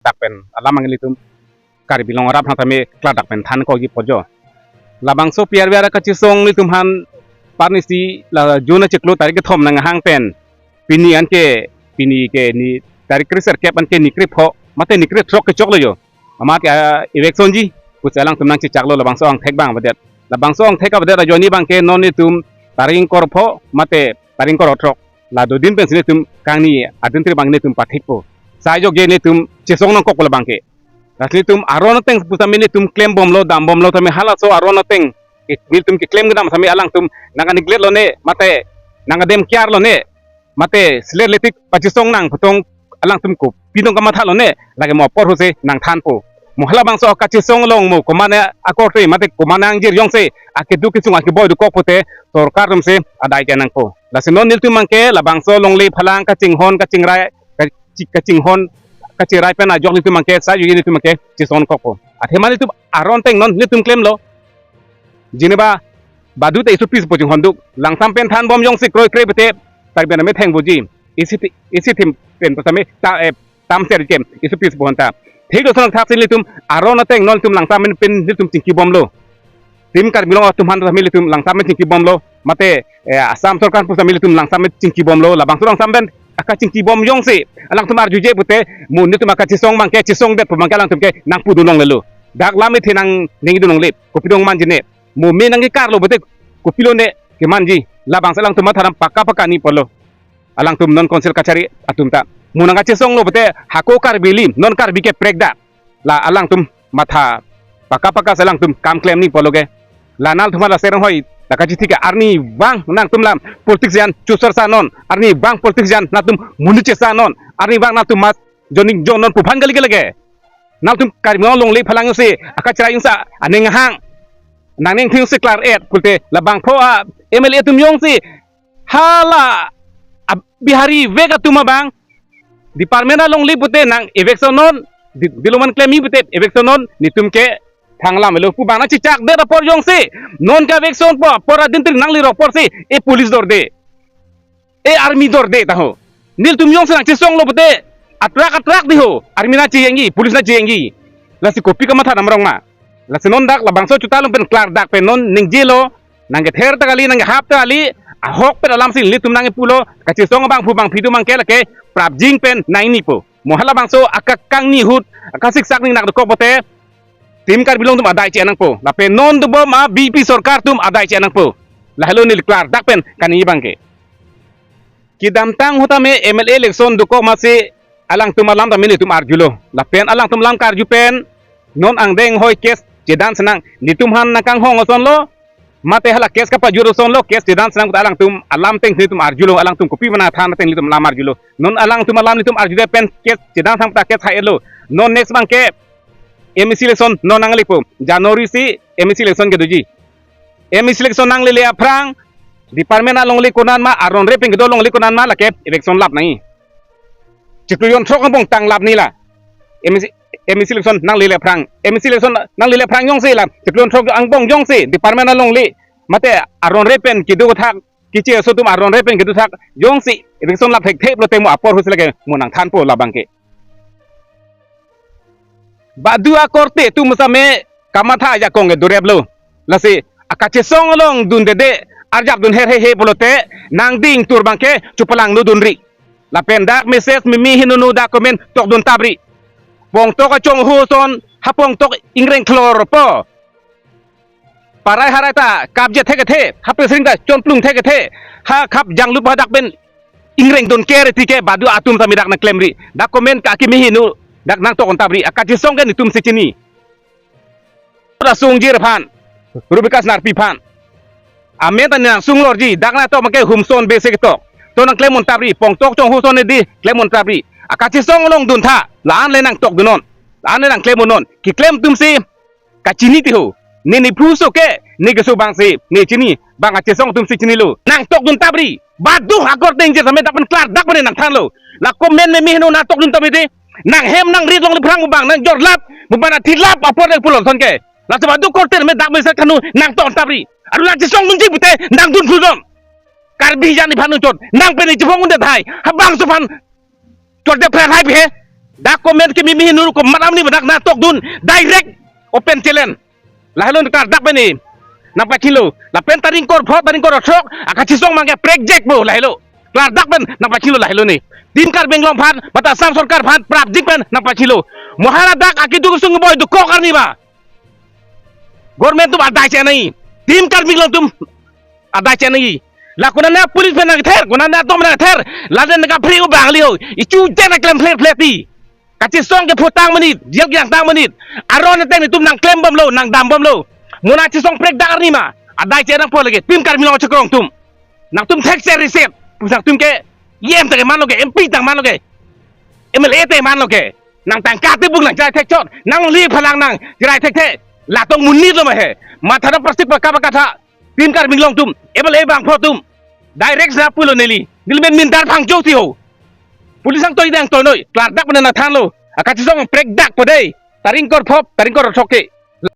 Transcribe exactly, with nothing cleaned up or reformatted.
dak pen alam abang ilitum Karbi Anglong arat aphan tame klardak pen than kokji pu jo. Labangso P R B R kachesong ilitum aphan parnisi la June achiklo tarik kethom nanghang pen pini anke, pini ke ni tarik kre-sirkep anke ni krepho mate ni krethrok kechoklo jo. Amat ke, ah, eviction ji pusi alangtum nangchechaklo, labangso angthek abang avedet. Labangso angthek avedet ajoine abangke non netum tarik ingkoi ra pho mate tarik ingkoi ra throk, la dodin pensi netum kangni adin tri abang netum pathikpo. Sai jokje netum chesong nangkokpo labangke. Lasi netum aron ateng pusitame netum klembomlo, dambomlo tame halaso aron ateng netum keklem kedam sitame alangtum nang-neglect lone mate nangdem care lone mate selet letik pachesong nang pu tong alangtum kopitong kamatha lone, lake mo apor ahutsi nangthanpo. Mo halabangso kachesong along mo komatne akorte mate komatne angjir jongsi akeduk kesung akeboi dokok pute sorkar atumsi adai ke nangpo. Lasi non nelitum abangke labangso longle phalang kachinghon kachingrai kachi- kachinghon kachirai pen ajok nelitum abangke sai jokji nelitum abangke chesong kokpo. Athema nelitum aron ateng non nelitum klemlo. Jeneba badu te isu pis po chinghon duk. Langsam pen thanbom jongsi kroikre pute tarbena metheng boji. Isi ti- isi tim pen pusitame ta, eh, tamser kem isu pis po honta. Thik do sonang thaksi nelitum aron ateng non nelitum langsam pen nelitum chingkibomlo. Tim Karbi Anglong atum aphan pusitame nelitum langsam pen chingkibomlo. Mate, eh, Assam sorkar pusitame nelitum langsam pen chingkibomlo. Labangso langsam pen akachingkibom jongsi alangtum arjuje pute mo nelitum akachesong abangke chesongdet pu abangke alangtum ke nangpudun longlelo. Dak lam ithe nang ningdun longle. Kopidun manji ne. Mo me nangkekarlo pute kopilo ne kemanji. Labangso alangtum matha dam pakka pakka ni pulo. Alangtum non council kachari atum ta. Mo nangkachesonglo pute hako Karbi alim, non Karbi ke prekda. La alangtum matha pakka pakka si alangtum kam klem ni pulo ke. La nangtum la serang hoi, la kachithi ke arnivang nangtum lam politics jan chusar sa non, arnivang politics jan nangtum munu chesa non, arnivang nangtum mas joning jon non pu aphan kali ke lake. Nangtum Karbi Anglong longle phalang si akachirai jongsi aning hang, nangning thing si klar et pulote labangpho a M L A atum jongsi hala a Bihari vek atum abang department alongle pute nang eviction non, di- diloman klemji pute eviction non, netum ke thang lamlo pu abang nangchechakdet apor jongsi non ka eviction po apor adin tri nangle ra apor si e police dorde, e army dorde ta ho. Nelitum jongsi nangchesonglo pute atrak atrak di ho, army nangchejengji, police nangchejengji. Lasi kopi kamatha dam rong ma? Lasi non dak labangso chuta along pen klardak pen non ningjelo, nangkether ta kali, nangkehap ta kali, ahok pen alam si nelitum nangkepulo, kachesong abangphu abangphi atum abangke lake prapjin pen nangnipo. Mo halabangso akakangni ahut, akasiksak ning nak dokok pute, tim Karbi Anglong atum adai che nangpo. Lapen non dobom a B J P sorkar atum adai che nangpo. Lahelo neli klardak pen kaningje abangke. Kedamtang ahut tame M L A election dokok masi alangtum alam tame nelitum arjulo. Lapen alangtum alam karju pen non angdeng hoi case chedan senang. Netum aphan nangkanghong asonlo. Mate hala case kapajut asonlo, case chedan senang pute alangtum alam ateng nelitum arjulo, alangtum kopi mana than ateng nelitum alam arjulo. Non alangtum alam nelitum arjudet pen case chedan senang pute case ha-etlo. Non next abangke M A C election non nanglepo. January si M A C election kedoji. M A C election nanglele aphrang, department alongle konat ma, aron re pen kedo alongle konat ma, lake election lap nangji. Chiklo jon throk angbong tang lap ni la. M A C, M A C election nanglele aphrang. M A C election nanglele aphrang jongsi la. Chiklo jon throk angbong jongsi, department alongle. Mate aron re pen kedo thak, keche aso atum aron re pen kedo thak. Jongsi, election lap thekthe pulote mo apor ahutsi lake mo nangthanpo labangke. Badu akorte atum same kamatha ajakong ke doreplo. Lasi akachesong along dundede arjap dun her hehe pulote nangding tur abangke chupalangno dunri. Lapen dak message mimi hinunu dak comment tokdun tapri. Pongtok achonghu ason ha pongtok ingreng khlor po. Parai harai ta kapje thekethe, ha pesring ta chonplung thekethe, ha khap janglup hadak pen ingreng dun kere tike badu atum tame dak nangklemri. Dak comment ka kimi hinu, dak nangtokdun tapri. Akachesong ke netum si chini. Dak sungjir aphan, Rubikas Narpi aphan. Amen ta nangsunglorji, dak nangtok make humson bese ketok. To nangklemdun tapri, pongtok chonghu ason di, klemdun tapri. Akachesong along duntha, la-an le nangtokdunnon. La-an le nangklemdunnon. Keklem atum si, kachini ti ho. Ne ne phu so ke, ne keso abang si, ne chini, bang achesong atum si chinilo. Nangtokdun tapri. Badu akorte ingjir tame dak pen klardak pen nangthanlo. La comment mimi hinu nangtokdun tapri ti. Nanghem nangrit alongle aphrang pu abang nangjorlap, pu abang athilap apor dak pulo ason ke. Laso badu akorte tame dak mesen thanu nangtokdun tapri. Aru nangchesongdunji pute nangdun phudon. Karbi jan iphan nangchot. Nang pen ichipong undet hai. Habangso aphan chotdet phrang hai pi he. Dak comment kimi mi hinur ko maram ni badak na tokdun, direct open challenge. Lahelo ni klardak pen ni nangpachilo. Lapen ta ingkoi pho, ta ingkoi throk akachisong mangke prekjak po lahelo. Klardak pen nangpachilo lahelo ni. Team Karbi Anglong aphan, mate Assam Sorkar aphan prapjin pen nangpachilo. Mo ha ladak akeduk sung boi dukok arni ba. Government atum adai chenei. Team Karbi Anglong atum adai chenei. La konane police pen nangther, konane atum nangther. Laden kapri u bangli ho. Ichu jen klem fler fler ti. Kachisong ke phutang menit, jail ke angtang menit. Aron ateng netum nangklem bomlo, nangdam bomlo. Mo nangchisong prekdak arni ma. Adai chenang po lagi. Team Karbi Anglong chekrong atum. Nangtum thekse reset. Nangtum ke E M ta ke manlo ke, M P ta manlo ke, M L A ta manlo ke. Nang tangka tebuk nangcherai thekchot. Nang li phalang nangcherai thekthe. Latum monit lo ma he. Matha da plastic pakap pakatha. Team Karbi Anglong atum, M L A bangpho atum. Direct sa pulo neli. Neli men mintar phang jok ti ho. Police angtoi dang toi noi. Klardak pen nangthanlo. Akachisong prekdak po dei. Ta ingkoi pho, ta ingkoi throk ke.